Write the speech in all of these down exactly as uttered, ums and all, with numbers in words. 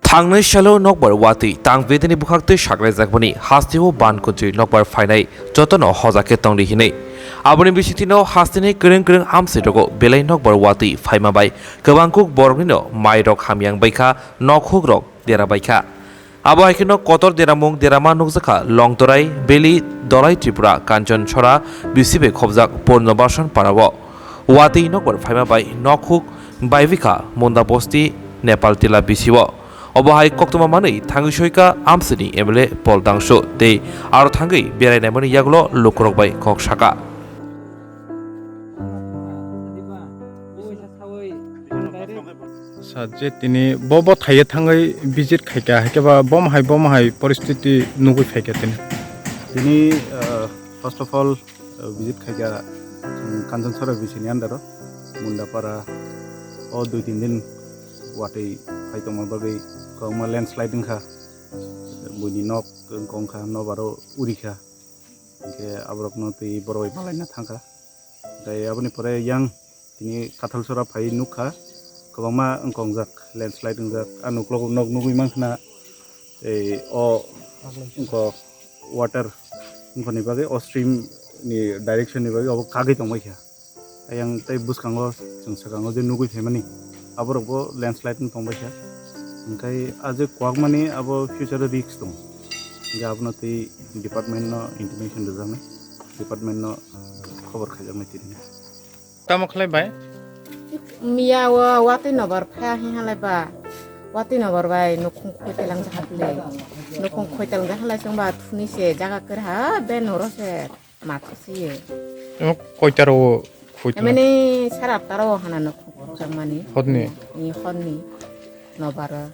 Thangnai salo nokbar watwi tang bedeni bwkhaktwi saklaijakmani hasteo ban kuntwi nokbar phainai jotono hojakhe tongdi hinwi. Aboni bisingtwino hasteni kwrwng kwrwng amchairogo belai nokbar watwi phaima bai kwbangkuk boroknino mairok hamyang baikha, nokhukrok dera baikha. Abo hai kheno kotor deramung derama nukjakha Longtorai, Beli, Dolai Tripura, Kanchon Sora, bisi bai khobjak Purnobasan parao. Watwi nokbar phaima bai nokhuk baibikha Munda Bosti, Nepal Tila bisio. Obo hai koktwma manwi thangwi soika amsini M L A Pol Dangsu tei aro thangwi berai naimani yagulo lukurok bai kok saka. Sa je tini bo bo thaiye thangwi visit khaika, haikhe ba bom hai bom hai poristiti nugwi phaika tini. Tini, ah, first of all, ah, visit khaika, um, Kanchonsora V C ni under o, Mundapara o dui tin din watwi phai tongma bagwi kwbangma landslide wngkha, buini nok wngkha, nobaro urikha. Hinkhe aborokno twi borok bai malaina thangkha. Tei aboni pore yang tini Kathalsora phai nukha, kwbangma wngkongjak, landslide wngjak. A nuklogo nok nugwi mankha na, tei o wngkha water wngkhani bagwi, o stream ni direction ni bagwi obo kagwi tongbaikha. Ayang tei bwskango chwng swkango je nugwi phaimani, aborokbo landslide wng tongbaikha. Hinkhe a je kwakmani abo future o risk tongo. Hinkhe abono tei department no intimation rwjaknai, department no khobor khaijaknai tini. Tamo khlai bai? Miya o watwi nobar phaya hing halai ba. Watwi nobar bai nukhung khoitel wng jaha bwle. Nukhung khoitel wng jaha lai chwng ba thuni se jaga kwrwi ha be noro se. Matha siye. Emo koita ro khoitna? Emani sara atta ro hana no khokjak mani. Hotni? Ni honni. Nobaro.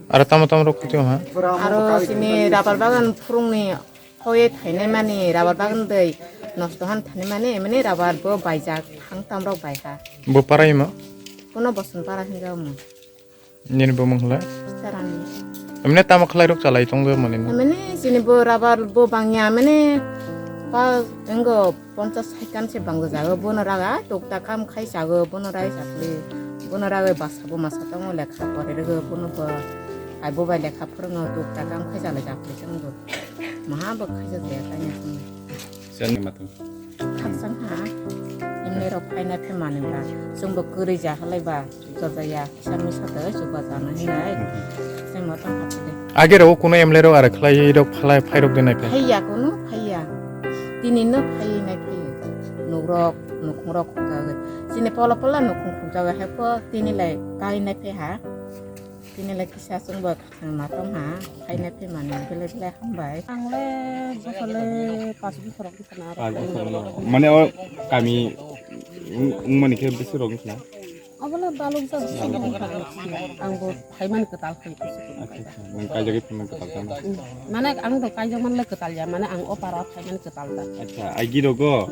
Aro tamo tamo ro khoitma ha? Aro sini rabar bagan phurungni hoye thainai mani rabar bagan dei nosto han thainai mani emani rabar bo baijak thang tam rok baiha. Bo parai ma? Kono boson para hinjak mo. Nini bumung hwlai? Sitarani. Emne tamo khlai rok chalai tongjago mani no? Emne chini bo rabar bo bangya emne pa engo ponchas saikan se bangjago bono raga tukta kam khai chago bono rai chakli bono raga basa bo masa tongo lekha pore rwgo bono bo ai bo bai lekha phwrwngo tukta kam khai chalai chakli chwngbo maha bo khai jagya tanya chwngbo. Sen matang. Khakchang ha. Emne rok phaina phe manwi ba. Chwngbo kwrwi ja halai ba. Jajaya. Kisa misa tei chuba jana hinai. Chwngbo tong hapide. Age rok kuno M L A rok aro khlai rok phalai phai rok denai khe. Phaiya kuno phaiya. Tini no phai nai phai. Nukrok nukhung rok khukjagwi. Chini pola pola nukhung khukjagwi hai po tini lai kai nai phe ha. Tini lai kisa chwngbo. Ang matong ha, phaina phaimani belai belai hambai. Ang le bosor le pas bosor rok wngkha na aro. Pas bosor rok. Mane o kami wng-, wngmani khe bwswk rok wngkha na? Obo le balok jak bwswk rok wngkha ang siya. Ang bo phaimani kwtal khai bwswk rok. Acha, acha. Nwng kaijagwi phaimani kwtal kha na? Mane ang bo kaijak man le kwtal ya, mane ang o para phaimani kwtal ta. Acha, agi rogo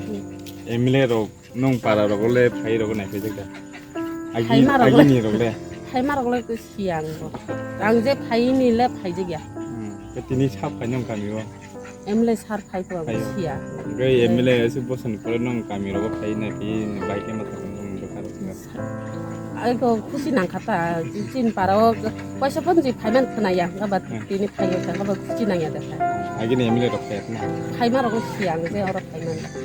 M L A rok Nwng para rogo le phai rogo nai khe jak da. Agi, phaima rok le, agi ni rok le. Phaima rok le to siya ang bo. Ang je phai ni le phai jak ya. Hmm. Ke tini sap phai nong kami o. M L A sir phai ko ang siya. Gai M L A se bosan pore nong kami rogo phai nai khe ni bai khe ma thang nong do karo. Ai ko khusi nang kha ta, chin para o paisa pon ji phai man khna ya, ga ba tini phai ya, ga ba khusi nang ya da. Agi ni M L A rok phai na. Phaima rok le siya ang je oro phai man.